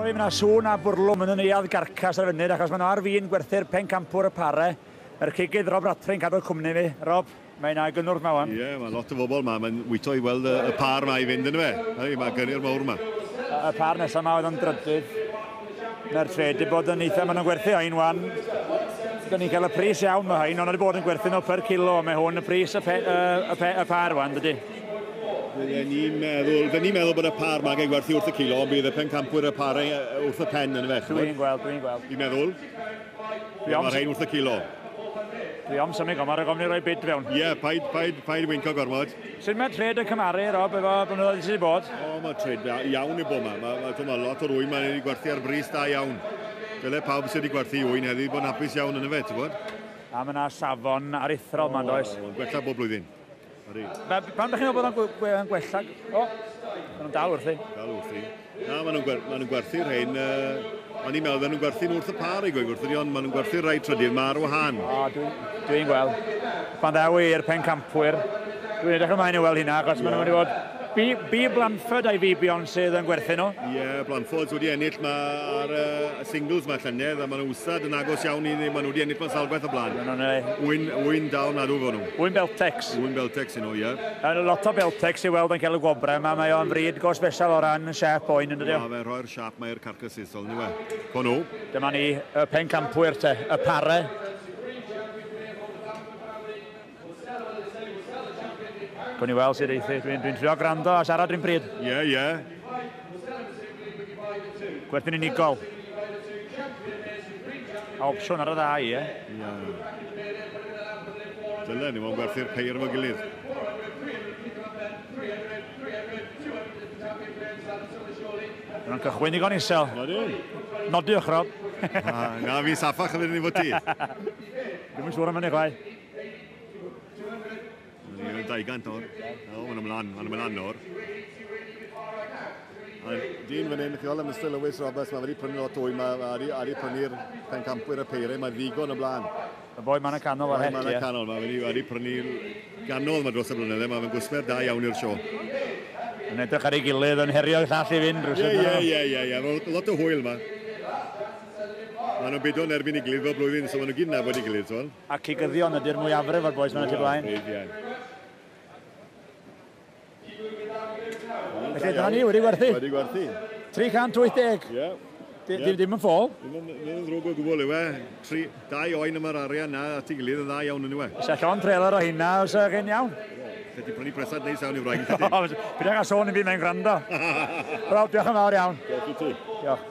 Fi, mae yna sŵn a bwrlwm yn y neuadd garcas ar y funud, achos maen nhw ar fin gwerthu'r pencampwr y pare. Mae'r cigydd Rob Ratry'n cadw cwmni fi. Rob, mae yna gynnwrf 'ma wan. Ie, yeah, mae lot o bobl 'ma. Mae'n wyto i weld y par 'ma i fynd yn fe. Mae gynnyr mawr 'ma. Y par nesaf 'ma oedd yn drydydd. Mae'r trade wedi bod yn eitha, maen nhw'n gwerthu hain wan. Dyn ni'n cael y pris iawn mae hain, ond wedi bod yn gwerthu nhw per kilo, mae hwn y pris y par wan, dydy. Fydden ni'n meddwl, fydden ni'n meddwl bod y par 'ma gael gwerthu wrth y kilo, ond bydd y pencampwyr y par wrth y pen yn y fe. Dwi'n gweld, dwi'n gweld. Dwi'n meddwl. Mae rhain wrth y kilo. Dwi am symud gomar ag ofni roi bid fewn. Ie, yeah, paid, paid, paid winco gormod. Sut mae trade yn cymaru, Rob, efo blynyddoedd sydd wedi bod? O, mae trade iawn i bod yma. Mae lot o'r ŵyn mae'n wedi gwerthu ar bris da iawn. Dyle pawb sydd wedi gwerthu ŵyn heddi bod yn hapus iawn yn y fe, ti'n bod? A mae yna safon aruthrol ma'n does? O, gwella bob blwyddyn. Pam ydych chi'n meddwl bod o'n gwella? O, maen nhw'n dal wrthi. Dal wrthi. Na, maen nhw'n gwerthu rhain. O'n i'n meddwl, maen nhw'n gwerthu nhw wrth y par i gweud wrth ond maen nhw'n gwerthu rai trydydd ma ar wahân. O, dwi'n gweld. Pan ddaw i'r pencampwyr, dwi'n edrych ymlaen i weld hynna, achos maen nhw'n mynd i fod B Blanford a'i Fibion sydd yn gwerthu nhw. Ie, yeah, Blanford wedi ennill ma ar y singles ma llynedd, a maen nhw wsad yn agos iawn i ni, maen nhw wedi ennill ma'n sawl gwaith o blaen. Wyn dal nadw fo nhw. Wyn Beltex. Wyn Beltex i nhw, ie. Yeah. Lot o Beltex i weld yn cael y gwobrau yma, mae o'n fryd go special o ran siap oen yn dydio. Na, fe'n rhoi'r siap mae i'r carcasses, sol ni we. Co nhw. Dyma ni y pencampwyr te, y pare. Gwni weld sydd eithi. Dwi'n trio gwrando a siarad rhywun pryd. Ie, ie. Gwerthu'n unigol. A opsiwn ar y ddau, ie? Ie. Dylen ni, mae'n gwerthu'r peir efo gilydd. Mae'n cychwyn digon isel. Nodyn. Nodiwch, Rob. Na, fi saffach yn fynd i fod ti. Dwi'm yn siŵr am hynny chwaith. Ni'n 200 o'r. O, maen nhw'n ymlaen o'r. Dyn fan hyn, chi weld Mr Lewis Roberts, mae wedi prynu lot o wy, mae wedi prynu'r pencampwyr y peirau, mae ddigon o blaen. Y boi ma'n y canol ar het, ie. Ma'n y canol, mae wedi prynu ganol ma dros y blynydde, mae fe'n gwsmer da iawn i'r sio. Yn edrych ar ei gilydd, yn herio'r llall i fynd. Ie, ie, ie, lot o hwyl ma. Maen nhw'n bido yn erbyn ei gilydd fel blwyddyn, so maen nhw gyd yn nabod ei gilydd, ti'n. A cigyddion ydy'r mwyafrif o'r bois ma'n y tu blaen. Ie. Felly dyna ni, wedi gwerthu. Wedi gwerthu. 380. Ie. Dim yn ffôl. Ddim yn ddrwg o gwbl yw e. 2 oen am yr arian na at ei gilydd yn dda iawn yn yw e. Sa llond trailer o hynna, os ych chi'n iawn. Lle ti prynu presant neis iawn i wraig. Pidwch â sôn i fi, mae'n gwrando. Rob, diolch yn fawr iawn. Diolch i ti. Diolch.